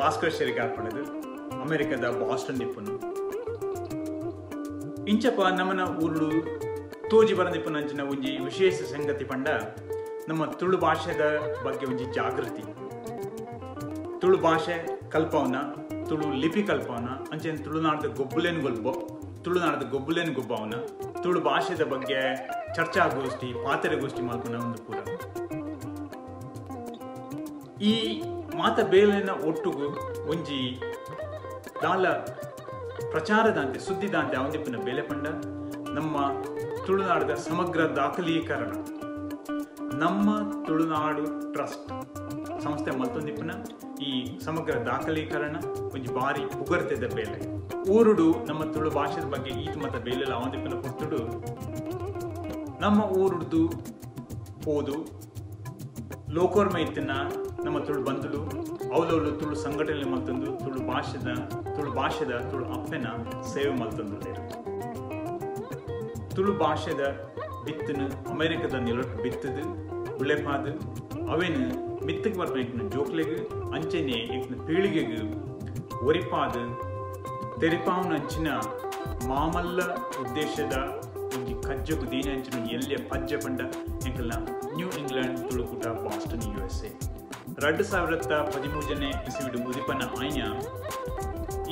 ಭಾಸ್ಕರ್ ಶೆರಿಗಾರ್ ಪಡೆದು ಅಮೆರಿಕದ ಬಾಸ್ಟನ್ ನಿಪ್ಪನು ಇಂಚಪ ನಮ್ಮನ ಊರುಡು ತೋಜಿ ಬರಂದಿಪ್ಪನಂಚಿನ ಒಂಜಿ ವಿಶೇಷ ಸಂಗತಿ ಪಂಡ ನಮ್ಮ ತುಳು ಭಾಷೆದ ಬಗ್ಗೆ ಒಂಜಿ ಜಾಗೃತಿ. ತುಳು ಭಾಷೆ ಕಲ್ಪವನ, ತುಳು ಲಿಪಿ ಕಲ್ಪವನ, ಅಂಚೆನ ತುಳುನಾಡದ ಗೊಬ್ಬುಲೇನು ಗೊಲ್ಬೋ, ತುಳುನಾಡದ ಗೊಬ್ಬುಲೇನು ಗೊಬ್ಬವನ, ತುಳು ಭಾಷೆದ ಬಗ್ಗೆ ಚರ್ಚಾಗೋಷ್ಠಿ ಪಾತ್ರೆಗೋಷ್ಠಿ ಮಲ್ಪನ ಒಂದು ಪೂರ ಈ ಮಾತ ಬೇಲಿನ ಒಟ್ಟುಗು ಒಂಜಿ ದಾಲ ಪ್ರಚಾರದಂತೆ ಸುದ್ದಿದಾಂತೆ ಅವನಿಪ್ಪನ ಬೇಲೆ ಪಂಡ ನಮ್ಮ ತುಳುನಾಡದ ಸಮಗ್ರ ದಾಖಲೀಕರಣ ನಮ್ಮ ತುಳುನಾಡು ಟ್ರಸ್ಟ್ ಸಂಸ್ಥೆ ಮತ್ತೊಂದಿಪ್ಪನ ಈ ಸಮಗ್ರ ದಾಖಲೀಕರಣ ಒಂಜಿ ಬಾರಿ ಪುಗರ್ತೆದ ಬೇಲೆ. ಊರುಡು ನಮ್ಮ ತುಳು ಭಾಷೆದ ಬಗ್ಗೆ ಈತ ಮತ ಬೇಲೆಲ್ಲ ಅವನಿಪ್ಪನ ಪೊರ್ತುಡು ನಮ್ಮ ಊರುಡ್ದು ಪೋದು ಲೋಕೋರ್ಮ ಇತ್ತಿನ ನಮ್ಮ ತುಳು ಬಂಧುಲು ಅವಲವಲು ತುಳು ಸಂಘಟನೆ ಮಲ್ತಂದು ತುಳು ಭಾಷೆದ ತುಳು ಅಪ್ಪೆನ ಸೇವೆ ಮಲ್ತಂದು. ತುಳು ಭಾಷೆದ ಬಿತ್ತನು ಅಮೆರಿಕದ ನಿಲೊಟ್ಟು ಬಿತ್ತದು ಬುಳೆಪಾದು ಅವೇನು ಮಿತ್ತಕ್ಕೆ ಬರ್ಪನ ಜೋಕ್ಲೆಗ್ ಅಂಚೆನೆ ಇಕ್ನ ಪೀಳಿಗೆಗ್ ಒರಿಪಾದು ತೆರಿಪಾವನ ಅಂಚಿನ ಮಾಮಲ್ಲ ಉದ್ದೇಶದ ಒಂಜಿ ಕಜ್ಜಗು ದೀನ ಅಂಚಿನ ಎಲ್ಲಿಯ ಪಜ್ಜೆ ಪಂಡ ಎಂಕಲ್ನ ನ್ಯೂ ಇಂಗ್ಲೆಂಡ್ ತುಳುಕೂಟ ಬಾಸ್ಟನ್ USA. 2013 ಇಸವಿಡು ಉದಿಪನ ಆಯ್ನ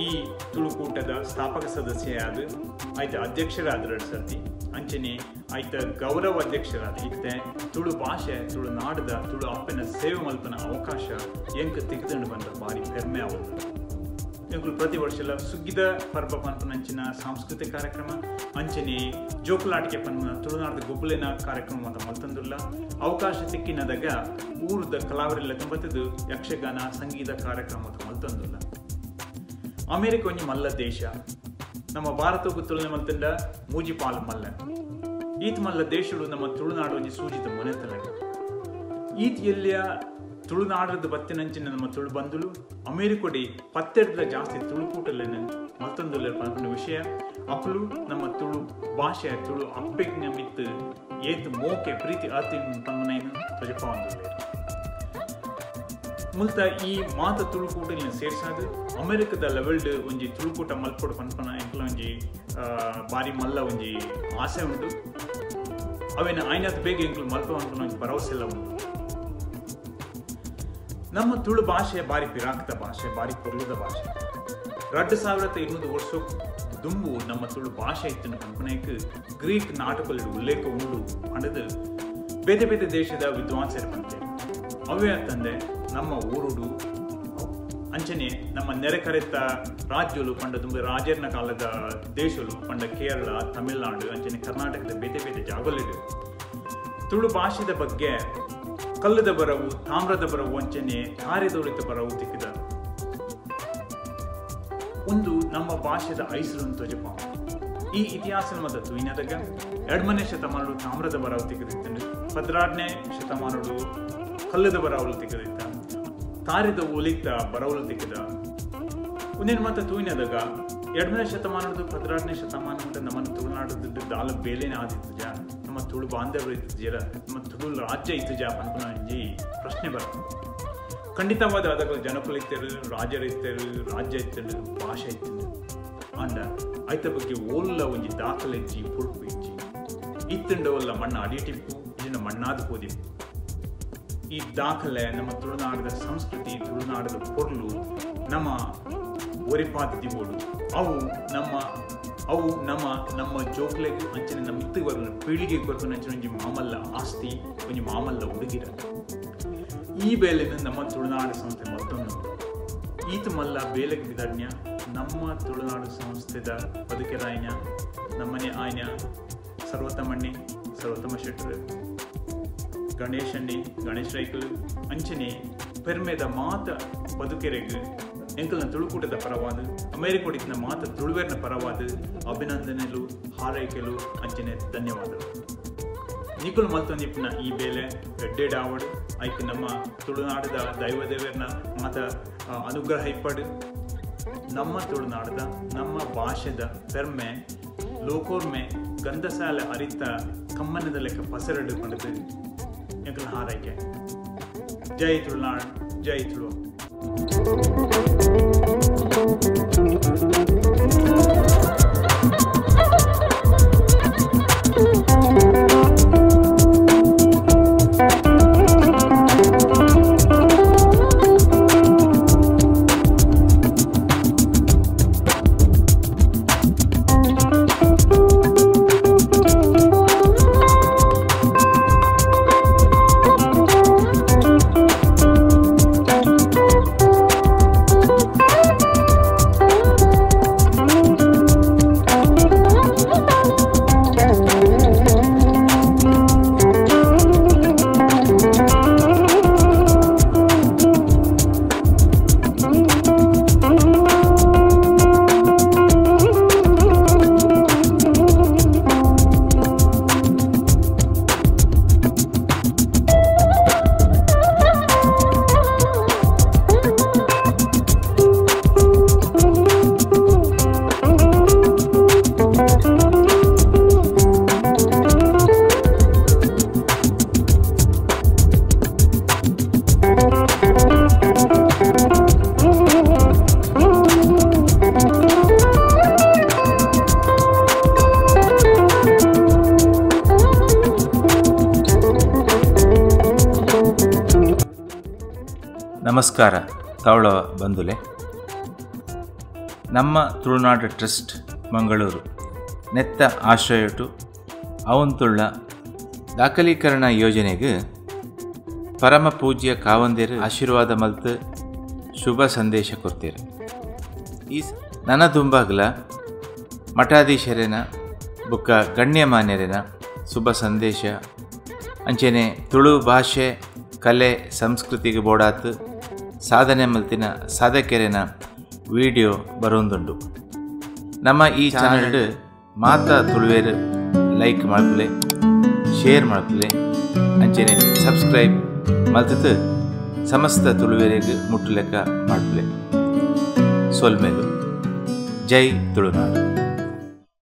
ಈ ತುಳುಕೂಟದ ಸ್ಥಾಪಕ ಸದಸ್ಯರಾದ ಆಯ್ತ ಅಧ್ಯಕ್ಷರಾದ ಎರಡು ಸರ್ತಿ ಅಂಚನೆ ಆಯ್ತ ಗೌರವ ಅಧ್ಯಕ್ಷರಾದ ಇತ್ತೆ ತುಳು ಭಾಷೆ ತುಳುನಾಡದ ತುಳು ಅಪ್ಪನ ಸೇವೆ ಮಲ್ಪನ ಅವಕಾಶ ಎಂಕ ತೆಗೆದುಕೊಂಡು ಬಂದ ಭಾರಿ ಪೆರ್ಮೆ ಆವದು. ಎಂಕುಲು ಪ್ರತಿ ವರ್ಷ ಸುಗ್ಗಿದ ಪರ್ಬ ಪನ್ಪನಂಚಿನ ಸಾಂಸ್ಕೃತಿಕ ಕಾರ್ಯಕ್ರಮ ಅಂಚನೆ ಜೋಕುಲಾಟಿಕೆ ಪನ್ಪನ ತುಳುನಾಡದ ಗೊಬ್ಬುಲಿನ ಕಾರ್ಯಕ್ರಮ ಅಂತ ಮಲ್ತಂದುಲ್ಲ. ಅವಕಾಶ ಸಿಕ್ಕಿನದಾಗ ಊರದ ಕಲಾವರೆಲ್ಲ ತುಂಬತ್ತದು ಯಕ್ಷಗಾನ ಸಂಗೀತ ಕಾರ್ಯಕ್ರಮ ಅಂತ ಮಲ್ತಂದುಲ್ಲ. ಅಮೆರಿಕ ಒಂಜಿ ಮಲ್ಲ ದೇಶ, ನಮ್ಮ ಭಾರತಕ್ಕೂ ತುಲನೆ ಮಲ್ತಂಡ ಮೂಜಿ ಪಾಲು ಮಲ್ಲ. ಈತ ಮಲ್ಲ ದೇಶಡು ನಮ್ಮ ತುಳುನಾಡು ಒಂಜಿ ಸೂಜಿತ ಮೊನೆತಲಗ. ಈತ ಎಲ್ಲಿಯ ತುಳುನಾಡದ ಬತ್ತಿನಂಚಿನ ನಮ್ಮ ತುಳು ಬಂಧುಲು ಅಮೆರಿಕೊಡಿ ಪತ್ತೆಡ್ಲ ಜಾಸ್ತಿ ತುಳುಕೂಟಲೇನು ಮತ್ತೊಂದು ಪನ್ಪುನ ವಿಷಯ ಅಕುಲು ನಮ್ಮ ತುಳು ಭಾಷೆ ತುಳು ಅಪ್ಪೆಗ್ನ ಮಿತ್ತು ಏತ್ ಮೋಕೆ ಪ್ರೀತಿ ಆತಿ ಪನ್ಮನೇನು ತೊಜಪಾವಂದುಲ್ಲೇರು. ಮುಲ್ತ ಈ ಮಾತ ತುಳುಕೂಟಲಿನ ಸೇರ್ಸಾದು ಅಮೆರಿಕದ ಲೆವೆಲ್ಡ್ ಒಂಜಿ ತುಳುಕೂಟ ಮಲ್ಪೊಡು ಪನ್ಪನ ಎಂಕಲ ಒಂಜಿ ಬಾರಿ ಮಲ್ಲ ಒಂಜಿ ಆಸೆ ಉಂಟು. ಅವೇನು ಆಯ್ನಾತ್ ಬೇಗ ಎಂಕಲು ಮಲ್ಪ ಪನ್ಪನ ಒಂಜಿ ಭರವಸೆ ಎಲ್ಲ ಉಂಟು. ನಮ್ಮ ತುಳು ಭಾಷೆ ಬಾರಿ ಪಿರಾಕ್ತ ಭಾಷೆ, ಬಾರಿ ಪೊರ್ಲುದ ಭಾಷೆ. 2200 ವರ್ಷ ದುಂಬು ನಮ್ಮ ತುಳು ಭಾಷೆ ಇತ್ತಿನ ಪನ್ಪನೇಕ್ ಗ್ರೀಕ್ ನಾಟಕದಲ್ಲಿ ಉಲ್ಲೇಖ ಉಂಡು ಅನ್ನೋದು ಬೇರೆ ಬೇರೆ ದೇಶದ ವಿದ್ವಾಂಸರ ಪಂತೆ. ಅವೇ ಅಂತಂದೆ ನಮ್ಮ ಊರುಡು ಅಂಚನೆ ನಮ್ಮ ನೆರೆಕರೆತ ರಾಜ್ಯಲು ಪಂಡ ದುಂಬು ರಾಜರ್ನ ಕಾಲದ ದೇಶಲು ಪಂಡ ಕೇರಳ, ತಮಿಳುನಾಡು ಅಂಚನೆ ಕರ್ನಾಟಕದ ಬೇತೆ ಬೇತೆ ಜಾಗಲಿಡು ತುಳು ಭಾಷೆದ ಬಗ್ಗೆ ಕಲ್ಲದ ಬರವು, ತಾಮ್ರದ ಬರವು ಅಂಚನೆ ತಾರೆದೊಳಿತ ಬರವು ತಿಕ್ಕಿದ ಒಂದು ನಮ್ಮ ಭಾಷೆದ ಐಸರು ತೊಜಪ. ಈ ಇತಿಹಾಸ ಮತ್ತು ತುಯಿನದಾಗ 2ನೇ ಶತಮಾನಡು ತಾಮ್ರದ ಬರವು ತೆಗೆದಿತ್ತು, 16ನೇ ಶತಮಾನಡು ಕಲ್ಲದ ಬರವಲು ತೆಗೆದಿತ್ತ, ತಾರೆದ ಒಲಿತ ಬರವಲು ತೆಗೆದ. ಒಂದೇನು ಮಾತ್ರ ತೂಯಿನದಾಗ 2ನೇ ಶತಮಾನದ 16ನೇ ಶತಮಾನ ನಮ್ಮ ತುಳುನಾಡದ ದಾಲ ಬೇಲೆನೇ ಆದಿತ್ತು ಜ, ನಮ್ಮ ತುಳು ಬಾಂಧವ್ಯ ಇತ್ತು ಜ, ನಮ್ಮ ತುಳು ರಾಜ್ಯ ಇತ್ತು ಜ ಪನ್ಪುನ ಒಂಜಿ ಪ್ರಶ್ನೆ ಬರ್ತದೆ. ಖಂಡಿತವಾದ ಅದಾಗ ಜನಕುಲು ಇತ್ತರು, ರಾಜರು ಇತ್ತರು, ರಾಜ್ಯ ಇತ್ತರು, ಭಾಷೆ ಇತ್ತು. ಅಂಡ ಐತ ಬಗ್ಗೆ ಓಲ್ಲ ಒಂಜಿ ದಾಖಲೆ ಇಜ್ಜಿ, ಪೊಡ್ಪು ಇಜ್ಜಿ. ಇತ್ತಂಡ ಒಲ್ಲ ಮಣ್ಣ ಅಡಿಟಿಪ್ಪು ಇದನ್ನ ಮಣ್ಣಾದ ಹೋದಿಪ್ಪು. ಈ ದಾಖಲೆ ನಮ್ಮ ತುಳುನಾಡದ ಸಂಸ್ಕೃತಿ, ತುಳುನಾಡದ ಪೊರ್ಲು ನಮ್ಮ ಒರಿಪಾದ ದಿಬೋಡು. ಅವು ನಮ್ಮ ನಮ್ಮ ಜೋಕ್ಲೆಗ್ ಅಂಚನೆ ನಮ್ಮ ಇತ್ತಿಗೆ ಬರ್ಪುನ ಪೀಳಿಗೆಗೆ ಬರ್ಪುನ ಅಂಚನೆ ಒಂಜಿ ಮಾಮಲ್ಲ ಆಸ್ತಿ, ಒಂಜಿ ಮಾಮಲ್ಲ ಉಡುಗಿರ. ಈ ಬೇಲೆನ ನಮ್ಮ ತುಳುನಾಡು ಸಂಸ್ಥೆ ಮತ್ತೊಂದು ಈತ ಮಲ್ಲ ಬೇಲೆಗೆ ಬಿದಡ್ನ್ಯ ನಮ್ಮ ತುಳುನಾಡು ಸಂಸ್ಥೆದ ಬದುಕೆರಾಯ್ನ ನಮ್ಮನೆ ಆಯ್ನ ಸರ್ವತಮಣ್ಣಿ, ಸರ್ವತಮ ಶೆಟ್ಟರು, ಗಣೇಶಣ್ಣಿ, ಗಣೇಶ್ ರೈಕಲು ಅಂಚನೆ ಪೆರ್ಮೆದ ಮಾತ ಬದುಕೆರೆಗ್ ಎಂಕಲ್ನ ತುಳುಕೂಟದ ಪರವಾದ ಅಮೆರಿಕೋಡಿನ ಮಾತ ತುಳುವೇರ್ನ ಪರವಾದ ಅಭಿನಂದನೆಲು ಹಾರೈಕೆಲು ಅಂಚನೆ ಧನ್ಯವಾದಗಳು. ನಿಕುಲ್ ಮಲ್ತೊಂದಿಪ್ಪುನ ಈ ಬೇಲೆ ಎಡ್ಡೆಡಾವಡ್ ಐಕ್ ನಮ್ಮ ತುಳುನಾಡದ ದೈವದೇವರ್ನ ಮಾತ ಅನುಗ್ರಹ ಇಪ್ಪಡು. ನಮ್ಮ ತುಳುನಾಡದ ನಮ್ಮ ಭಾಷೆದ ಪೆರ್ಮೆ ಲೋಕೋರ್ಮೆ ಗಂಧಸಾಲೆ ಅರಿತ ಕಮ್ಮನದ ಲೆಕ್ಕ ಪಸರಡು ಪಂಡದು ಎಂಕಲ್ನ ಹಾರೈಕೆ. ಜೈ ತುಳುನಾಡು, ಜೈ ತುಳು. ನಮಸ್ಕಾರ ತವಳ ಬಂಧುಲೆ, ನಮ್ಮ ತುಳುನಾಡು ಟ್ರಸ್ಟ್ ಮಂಗಳೂರು ನೆತ್ತ ಆಶ್ರಯಟು ಅವಂತುಳ್ಳ ದಾಖಲೀಕರಣ ಯೋಜನೆಗೆ ಪರಮ ಪೂಜ್ಯ ಕಾವಂದೇರು ಆಶೀರ್ವಾದ ಮಲ್ತು ಶುಭ ಸಂದೇಶ ಕೊಡ್ತೀರ. ಈ ನನ್ನ ದುಂಬಾಗ್ಲ ಮಠಾಧೀಶರೇನ ಬುಕ್ಕ ಗಣ್ಯಮಾನ್ಯರೇನ ಶುಭ ಸಂದೇಶ ಅಂಚೆನೆ ತುಳು ಭಾಷೆ ಕಲೆ ಸಂಸ್ಕೃತಿಗೆ ಬೋಡಾತು ಸಾಧನೆ ಮಲ್ತಿನ ಸಾಧಕೆರೆನ ವಿಡಿಯೋ ಬರೋಂದುಂಡು. ನಮ್ಮ ಈ ಚಾನಲ್ ಮಾತಾ ತುಳುವೇರು ಲೈಕ್ ಮಾಡ್ಪುಲೆ, ಶೇರ್ ಮಾಡ್ಪುಲೆ, ಅಂಚೆನೆ ಸಬ್ಸ್ಕ್ರೈಬ್ ಮಲ್ತತು ಸಮಸ್ತ ತುಳುವೇರಿಗೆ ಮುಟ್ಟುಲೆಕ್ಕ ಮಾಡ್ಪುಲೆ. ಸೊಲ್ಮೇಲು. ಜೈ ತುಳುನಾಡು.